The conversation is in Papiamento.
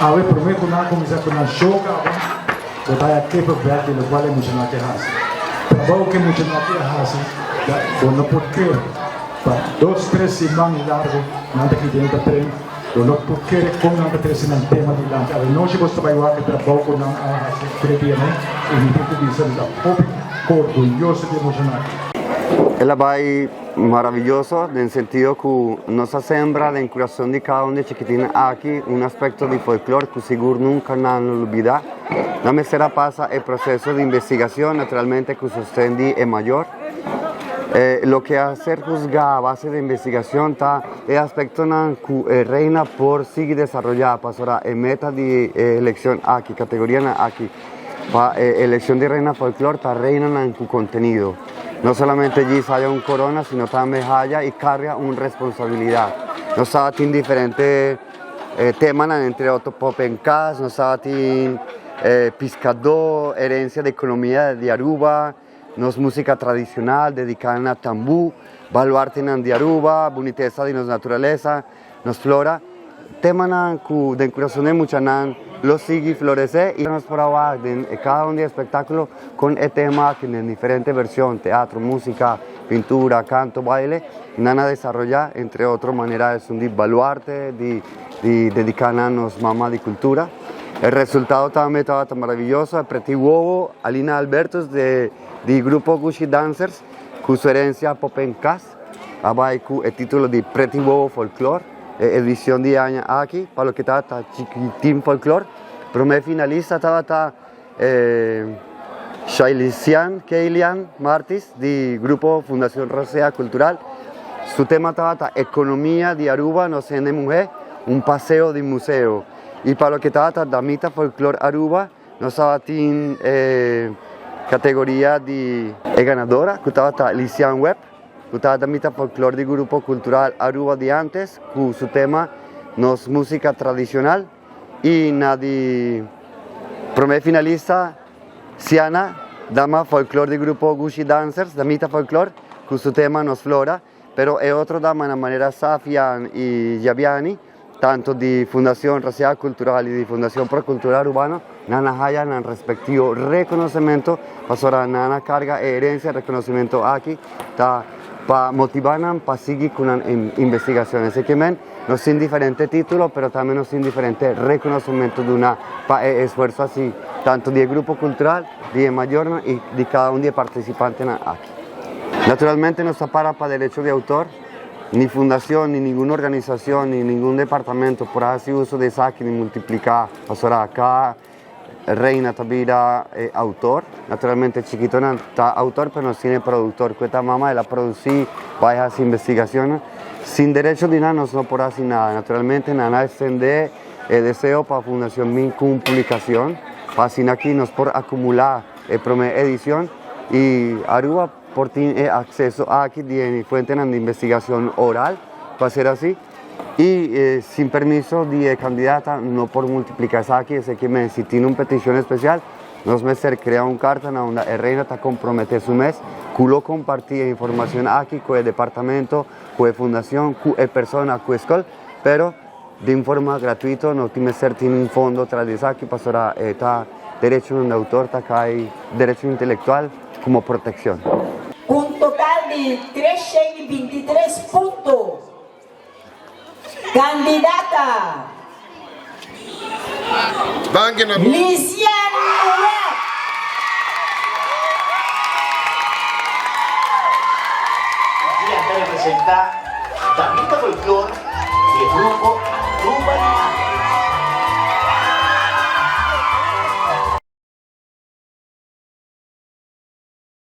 Awe promé ku nan a kuminsá ku nan show kaba, bo ta haya kippenvel di lokual e muchanan ke hasi. Trabou ku e muchanan ke a hasi, bo no por kere. Pa dos tres siman largu nan ta kita den ta tren, bo no por kere kon nan ta trese nan tema dilanti. Awe nochi bo ta bai wak e trabou ku nan a hasi tur e dianan i mi tin ku bisa mi ta hopi orguyoso di e muchanan aki. El a bai maraviyoso den sentido ku nos a sembra den kurason di kada un di e chikitinnan aki un aspekto di folklor ku sigur nunka nan lo lubida. Nan mester a pasa e proseso di investigacion naturalmente ku sosten di e mayor. Loke a ser huzgá a base di investigashon ta e aspektonan ku e reina por sigui desaroyá pasobra e meta di e elekshon aki, kategorianan aki pa e elekshon di reina folklor ta reinanan ku kontenido. No solamente djis haya un korona sino tambe haya i karga un responsabilidat. Nos tabatin diferente temanan entre otro pop en kas, nos tabatin piskadó, herensia di ekonomia di Aruba. Nos músika tradishonal dediká na tambú, baluartenan di Aruba, bunitesa di nos naturalesa, nos flora, temanan ku den kurason di muchanan lo sigui floresé i nos por a wak den e kada un di e espektákulo kon e tema aki den diferente vershon, teatro, músika, pintura, kanto, baile, nan a desaroyá entre otro manera esun di baluarte di di dediká na nos mama di kultura. E resultado tambe tabata maraviyoso, e pretí wowo Alina Albertus de di grupo Gushi Dancers ku su herencia Popenkas a bai ku e titulo di Pretí Wowo Folklor, e edicion di e aña aki pa loke tabata Chikitin Folklor. Prome finalista tabata Shailisian Keilian Martis di grupo Fundacion Rosea Cultural. Su tema tabata Economia di Aruba nos hende muhe, un paseo di museo. Y pa loke tabata Damita Folklor Aruba nos tabatin e categoria di e ganadora cu tabata Lisian Webb cu ta Damita Folklor di Grupo Cultural Aruba di antes cu su tema Nos Musica Tradicional. Y na di prome finalista Siana, dama folklor di grupo Gushi Dancers, damita folklor, cu su tema Nos Flora, pero e otro damanan manera Safian y Javiani, tanto di Fundacion Racial Cultural y di Fundacion Pro Cultura Arubano, nan a haya nan respectivo reconocimento, pasobra nan a carga e herencia, reconocimento aki ta pa motiva nan pa sigui cu nan investigacion. Esaki men nos tin diferente titulo, pero tambe nos tin diferente reconocimento duna pa e esfuerzo haci tanto di e grupo cultural, di e mayornan y di cada un di e participantenan aki. Naturalmente nos ta para pa derecho di autor, ni fundacion, ni ningun organisacion, ni ningun departamento por haci uso di esaki ni multiplica pasobra cada Reina ta bira e autor. Naturalmente chikitonan ta autor pero nos tin e productor cu e ta mama el a produci bay haci investigacionnan. Sin derecho di nan nos no por haci nada. Naturalmente nan a extende e deseo pa Fundacion bin cu un publicacion pa asina aki nos por acumula e prome edicion y Aruba por tin e acceso aki di e fuentenan di investigacion oral pa ser asi. Y sin permiso di e candidata no por multiplica esaki, esaki men si tin un peticion especial nos mester crea un carta na unda e reina ta compromete su mes cu lo comparti e informacion aki cu e departamento, cu e fundacion, cu e persona, cu e scol, pero den forma gratuito no tin mester tin un fondo tras di esaki pasobra e ta derechonan di autor ta cay derecho intelectual como proteccion. Cu un total di 323 punto. Kandidata Lisian Webb. Dia ta representa Damita Folklor di e grupo Aruba di Antes.